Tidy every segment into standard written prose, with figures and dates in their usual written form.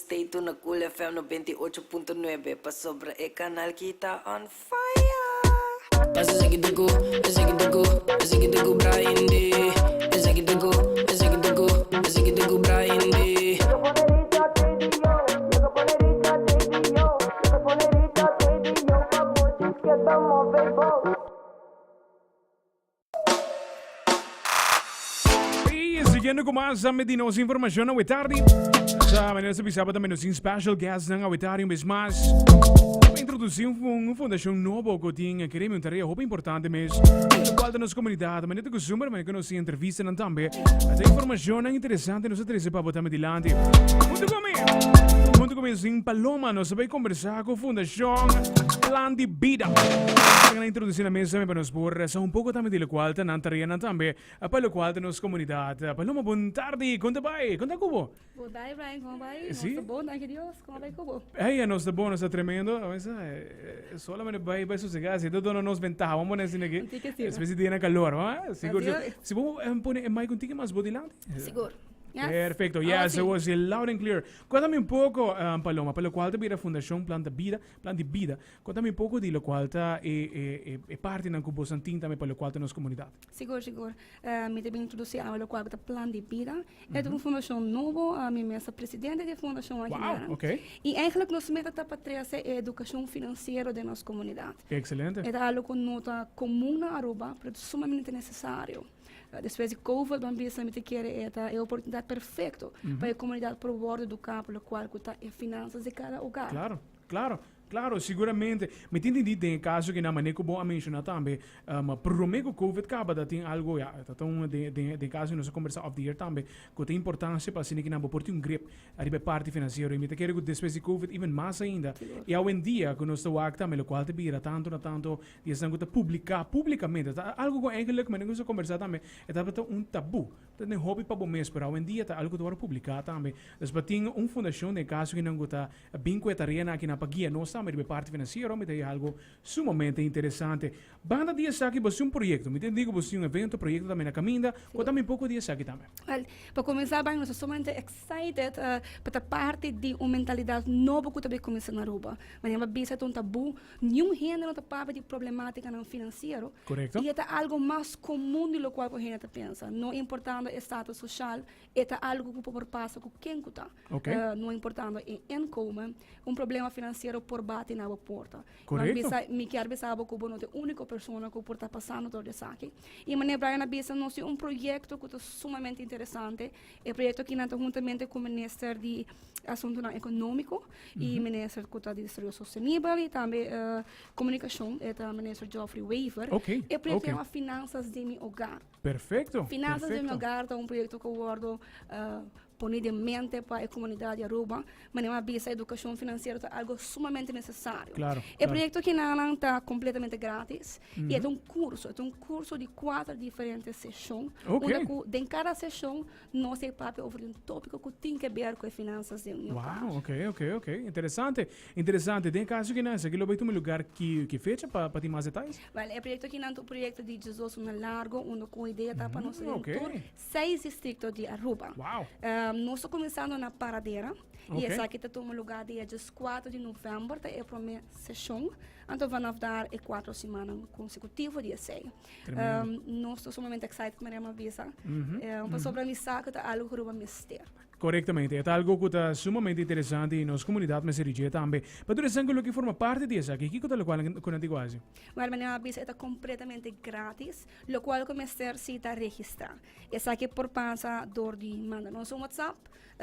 stay tuned na Cool FM 98.9 pasobra e kanal ki ta on fire! Esaki ta ku, esaki ta ku, esaki ta ku Brian D. Esaki ta ku, esaki ta ku, esaki ta ku Brian D. Y siguiendo cu mas di nos informacion awe tardi. Sa manera se bisaba tambe nos tin special guest nan awe tardi un bes mas. Pa introduci un, un fundacion nobo cu tin quereme un tarea hopi importante mes. Lo cual ta nos comunidad. Manera ta costumbre, manera cu nos tin entrevista nan tambe. Ata informacion nan interesante nos a trece pa bo tambe dilanti. Junto cu mi, junto cu mi sin Paloma nos a bay conversa cu Fundacion Plan di Bida. Nos a introduci na mesa pa nos por sa un poco tambe di locual ta nan tareanan tambe pa locual ta nos comunidad. Paloma, bon tardi. Con ta bay? Con ta cu bo? Bon tardi, Brian. Con bay? Sí. Nos ta bon, danki Dios. Con bay cu bo? Hey, nos ta bon, nos ta tremendo. A mesa, solamente bay bay sosega. Si ta dona nos ventaha, vamos poner asina aki. Un tiki asina. Especie di na calor, ¿va? Sigur. Así es. Si bo pone e mic un tiki mas bo dilanti. Sigur. Yes. Perfecto. Ahora Yes, sí. it was loud and clear. Cuéntame un poco, Paloma, pa locual ta bira Fundacion Plan ta Bida, Plan di Bida. Cuéntame un poco di locual ta e, e, e, e partinan cu bosan tin tambe pa locual ta nos comunidad. Sigur, sigur. Mi ta bin introduci awe locual ta Plan di Bida. E ta un fundacion nobo, mi mes ta presidente di e fundacion aki Wow, nan. ok. Y eigenlijk nos meta ta pa trece e educacion financiero den nos comunidad. Excelente. E ta algo cu no ta comun na Aruba, pero ta sumamente necesario. Despues di Covid ban bisa mi ta kere e ta e oportunidad perfecto pa e comunidad por wordo educa pa locual cu ta e finanzas di cada hogar. Claro, claro, claro, siguramente. Mi tin tindi den e caso ki nan mane cu bo a menciona tambe, prome cu Covid caba ta tin algo, ya, ta ta un den den den caso nos a conversa off the air tambe, cu ta importancia pa asina ki nan bo por tin un grip ariba e parti financiero. Y mi ta kere cu despues di Covid even mas ainda. Y awendia cu nos ta wak tambe locual ta bira tanto na tanto Di esnan ku ta publiká públikamente. Ta algu ku eigenlijk manera ku nos a kombersá tambe, e tabata un tabú. Ta den hopi pa bo mes, pero awendia ta algu ku ta wòrdu publiká tambe. Dus pa tin un fundashon den e kaso kinan ku ta bin ku e tareanan akinan pa guia nos tambe riba e parti finansiero, mi ta haya algu sumamente interesante. Banda di esaki bo tin un proyekto. Mi ta entendí ku bo tin un evento, proyekto tambe na kaminda. Kontami un poko di esaki tambe. Wèl, pa kuminsá bai nos ta sumamente excited pa ta parti di un mentalidat nobo ku ta bai kuminsá na Aruba. Manera bo a bisa ta un tabú. Niun hende no ta papia di problemátikanan finansiero. Korekto. I e ta algu mas komun di lokual ku hende ta pensa. No importando e status soshal, e ta algu ku por pasa ku ken ku ta. Ok. No importando e inkomen, un problema finansiero por bati na bo porta. Korekto. Bisa, mi kier bisa bo ku bo no ta e úniko persona ku por ta pasando dor di esaki. I manera Brian a bisa, nos tin un proyekto ku ta sumamente interesante. E proyekto akinan ta huntamente ku Minister di Asuntunan Ekonómiko i Minister ku ta di Desaroyo Sostenibel i tambe Komunikashon, e ta Minister Geoffrey Wever. E proyekto yama Finanzas di mi Hogar. Perfecto. Finanzas di mi Hogar ta un proyekto ku wòrdu pone den mente pa e komunidat di Aruba. Manera mi a bisa, edukashon finansiero ta algo sumamente nesesario. Claro, E proyekto kinanan ta kompletamente gratis i e ta un kurso, e ta un kurso di kuater diferente seshon. Ok. Unda ku den kada seshon nos ta papia over di un topiko ku tin ke ber ku e finansas den un hogar. Wow, ok, ok, ok. Interesante, interesante. Den e kaso kinan, esaki lo bai tuma lugar ki ki fecha pa pa tin mas detayes? Wèl, e proyekto kinan ta un proyekto di diesdos luna largo unda ku idea ta pa nos den Ok. tur seis distrikto di Aruba. Wow. Nos ta kuminsando na Paradera i Ok. esaki ta tuma lugar dia dieskuater di novèmber ta e promé seshon. Anto vanaf daar e kuater simannan konsekutivo di esei. Tremendo. Nos ta sumamente excited manera mi a bisa. Pasobra mi sa ku ta algu ku Aruba mester. Korektamente. E ta algu ku ta sumamente interesante i nos komunidat mester di dje tambe. Pa tur esnan ku lo ke forma parti di esaki, kiko ta lokual ku nan tin ku hasi? Wèl, manera mi a bisa e ta kompletamente gratis. Lokual ku mester si ta registrá. Esaki por pasa dor di manda nos un WhatsApp.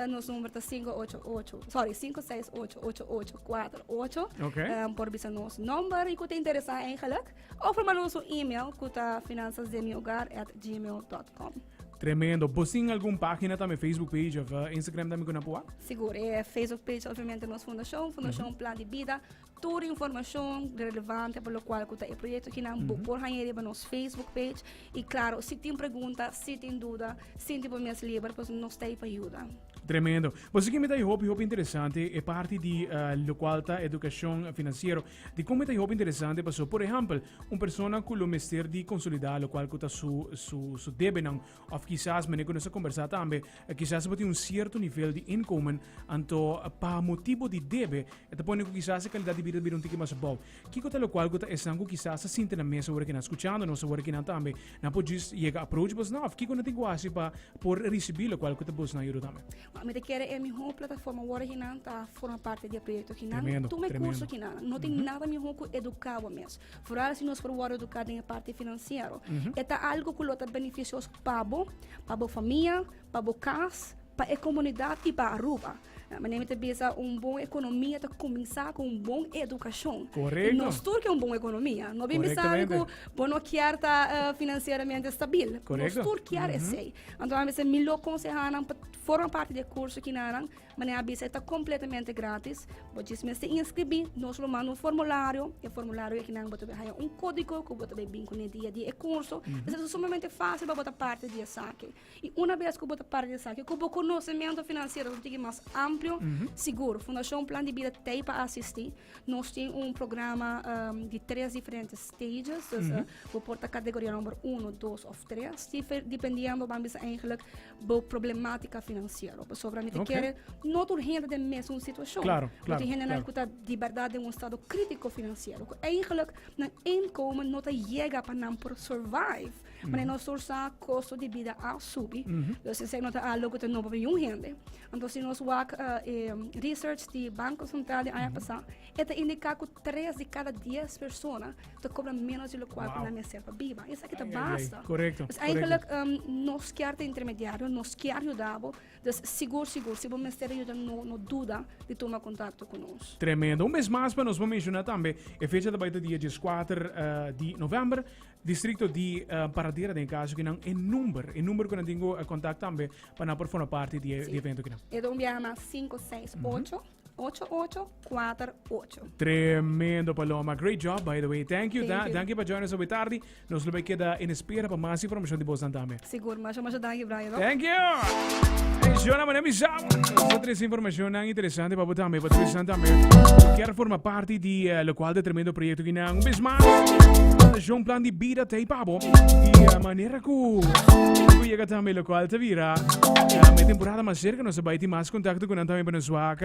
Nos number ta 588, sorry, 568 8848. Ok. Por bisa nos nomber y ku ta interesá eigenlijk. Of por manda nos un email ku ta finanzasdemihogar@gmail.com. Tremendo. Bo tin algun página tambe, Facebook page of Instagram tambe ku nan por wak? Sigur. E Facebook page obviamente nos fundashon, Fundashon Plan di Bida. Tur informacion relevante pa locual cu ta e proyecto kinan bo por haña riba nos Facebook page. Y claro, si tin pregunta, si tin duda, sinti bo mes liber, pues nos ta ahí pa yuda. Tremendo. Bo sa mi ta hopi hopi interesante e parti di locual ta educacion financiero. Di con mi ta hopi interesante paso por ehempel un persona cu lo mester di consolida locual cu ta su su su debenan of kisas mene cu nos a conversa tambe kisas bo tin un cierto nivel di inkomen anto pa motibo di debe e ta pone cu kisas e calidad di bida ta bira un tiki mas abou. Kiko ta locual cu ta esnan cu kisas ta sinti nan mes awor cu nan scuchando nos awor cu nan tambe nan por just yega approach bosnan of kiko nan tin cu haci pa por ricibi locual cu ta bosnan yuda tambe? Mi ta kere e miho plataforma awor aki nan ta forma parti di e proyecto aki nan. Tremendo, Tuma e tremendo. curso aki nan. No tin nada miho cu educa bo mes. Vooral si nos por worde educa den e parti financiero. E ta algo cu lo ta beneficioso pa bo, pa bo famia, pa bo cas, pa e comunidad y pa Aruba. Manera mi ta bisa, un bon economia ta cuminsa cu un bon educacion. Correcto. Y nos tur ke un bon economia. No bin bisa mi cu bo no kier ta financieramente stabil. Correcto. Nos tur kier esey. Anto a bisa mi lo conseha nan pa forma parti di e curso kinanan. Manera a bisa e ta completamente gratis. Bo djis mester inscribi, nos lo manda un formulario. E formulario akinan bo ta bay haya un codigo cu bo ta bay bin cune dia di e curso. Esaki ta sumamente facil pa bo ta parti di esaki. Y una bes cu bo ta parti di esaki, cu bo conocemento financiero ta un tiki mas amplio, sigur Fundacion Plan di Bida t'ey pa asisti. Nos tin un programa di tres diferente stages, dus bo por ta categoria number uno, dos of tres, dependiendo ban bisa eigenlijk bo problematica financiero. Pasobra mi ta kere no tur hende den mesun situacion. Bo tin hendenan cu ta di berdad den un estado critico financiero, cu eigenlijk nan inkomen no ta yega pa nan por survive. Manera nos tur sa costo di bida a subi. Dus esei no ta algo cu ta nobo pa niun hende. Anto si nos wak e research di Banco Central di aña pasa, e ta indica cu tres di cada dies persona ta cobra menos di locual cu nan mester pa biba. Esaki ta basta. Dus eigenlijk nos kier ta intermediario, nos kier yuda bo. Dus sigur sigur si bo mester yuda no no duda di tuma contacto cu nos. Tremendo. Un bes mas pa nos por menciona tambe e fecha ta bay ta dia dieskuater di november. Districto di Paradera den e caso kinan e number, e number cu nan tin cu contact tambe pa nan por forma parti di e evento kinan. E ta un biaha mas cinco seis ocho ocho ocho kuater ocho. Tremendo Paloma, great job by the way. Thank you, Thank you. danki pa join us awe tardi. Nos lo bay keda en espera pa mas informacion di bosnan tambe. Sigur, masha masha danki Brian. No? Thank you! Shona, mané mi sa. Nos a trece informacionnan interesante pa bo tambe, pa tur esnan tambe ku kier forma parti di eh, locual de tremendo proyecto kinan. Un bes mas, Fundacion Plan di Bida ta ei pa bo. Y eh, manera ku ku yega tambe locual ta bira. Eh, me temporada mas cerca nos a bai tin mas contacto ku nan tambe pa nos wak.